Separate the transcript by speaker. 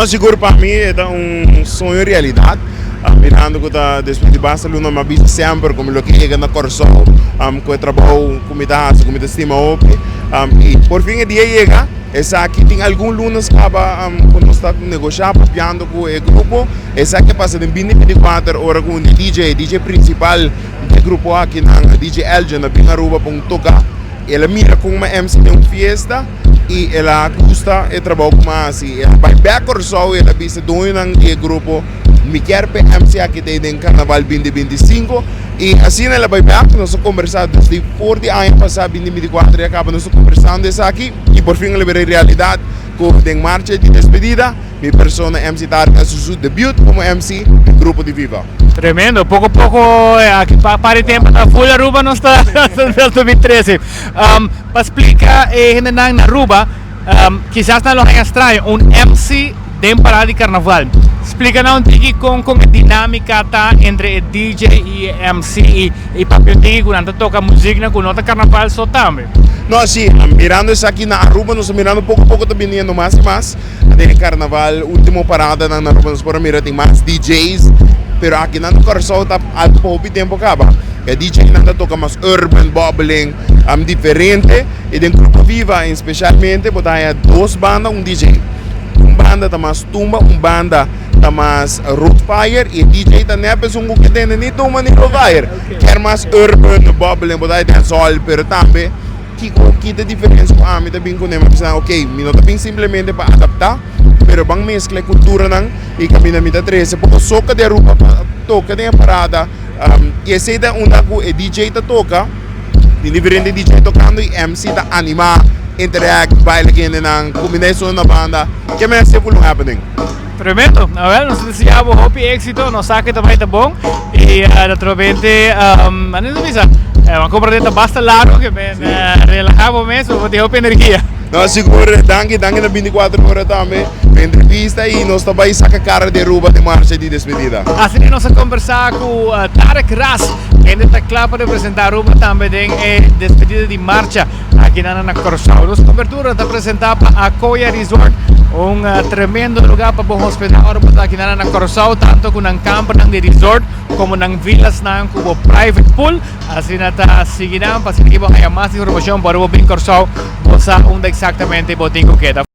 Speaker 1: No, sigur pa mi e ta un soño realidad, mirando cu ta despues di basta luna mi a bisa semper cu mi lo ke yega na Corsou cu e trabou cu mi ta haci, cu mi ta stima hopi y por fin e dia yega. Esaki tin algun lunas caba cu nos ta negosha papiando cu e grupo. Esaki a pasa den binti 24 ora cu un di DJ, DJ principal di e grupo aki nan, DJ Elgin a bin Aruba pa un toca. El a mira con mi a MC den un fiesta y el a gusta e trabou cu mi a haci. El a bay bek Corsou y el a bisa duñonan di e grupo, Mi kier p'e MC aki ta den Carnaval 2025. Y asina el a bay bek, nos a combersa desde for di aña pasa 2024 ya caba nos ta combersando esaki y por fin el a bira realidad cu den marcha di despedida mi persona MC Tarek a haci su debut como MC den grupo di Viva.
Speaker 2: Tremendo, poco poco aki pa par di tempo ta full Aruba nos ta 2013. Pa splica e hendenan na Aruba, kisas nan lo haña straño, un MC den parada di carnaval. Splica nan un tiki con con e dinamica ta entre e DJ y e MC y y papia un tiki cu nan ta toca muziknan cu no ta carnaval so tambe.
Speaker 1: No, si, mirando esaki na Aruba nos ta mirando poco poco ta biniendo mas y mas. Den e carnaval ultimo paradanan na Aruba nos por a mira tin mas DJ's pero aki nan na Curaçao ta algo pa hopi tempo caba. E DJnan ta toca mas urban, bubbling, diferente y den Grupo Viva especialmente bo ta haya dos banda un DJ. Un banda ta mas tumba, un banda ta mas roadfire y e DJ ta net esun cu ke tende ni tumba ni roadfire. Kier mas urban, bubbling, bo ta haya dancehall pero tambe. Kiko ki ta e diferensia ku ami ta bin kuné? Mi a bisa, ok, mi no ta bin simplemente pa adaptá, pero ban meskla e kulturanan i kaminda mi ta trese poko soka di Aruba pa toka den e parada. I esei ta unda ku e DJ ta toka, tin diferente DJ tokando i MC ta animá, interact, baila ku hendenan, kuminda e sona na banda. Ke mester ku lo happening.
Speaker 2: Tremendo. Awel, nos ta desea bo hopi éxito. Nos sa que ta bai ta bon. Y naturalmente, um, antes bisa, eh, comprende ta basta largo que men relaja bo mes, bo tin hopi energia.
Speaker 1: No, sigur, danki, danki na 24 ora tambe pa entrevista y nos ta bai saca cara di Aruba den marcha di despedida.
Speaker 2: Asina nos a conversa cu Tarek Ras, kende ta cla pa representa Aruba tambe den e despedida di marcha Aki nan na Kòrsou. Nos kobertura ta presentá pa Akoya Resort, un tremendo lugá pa bo hospedá ora bo ta aki nan na Kòrsou, tanto ku nan kampernan di resort komo nan vilasnan ku bo private pool. Asina ta sigui nan pa asina ki bo haña mas informashon pa ora bo bin Kòrsou bo sa unda eksaktamente bo tin ku keda.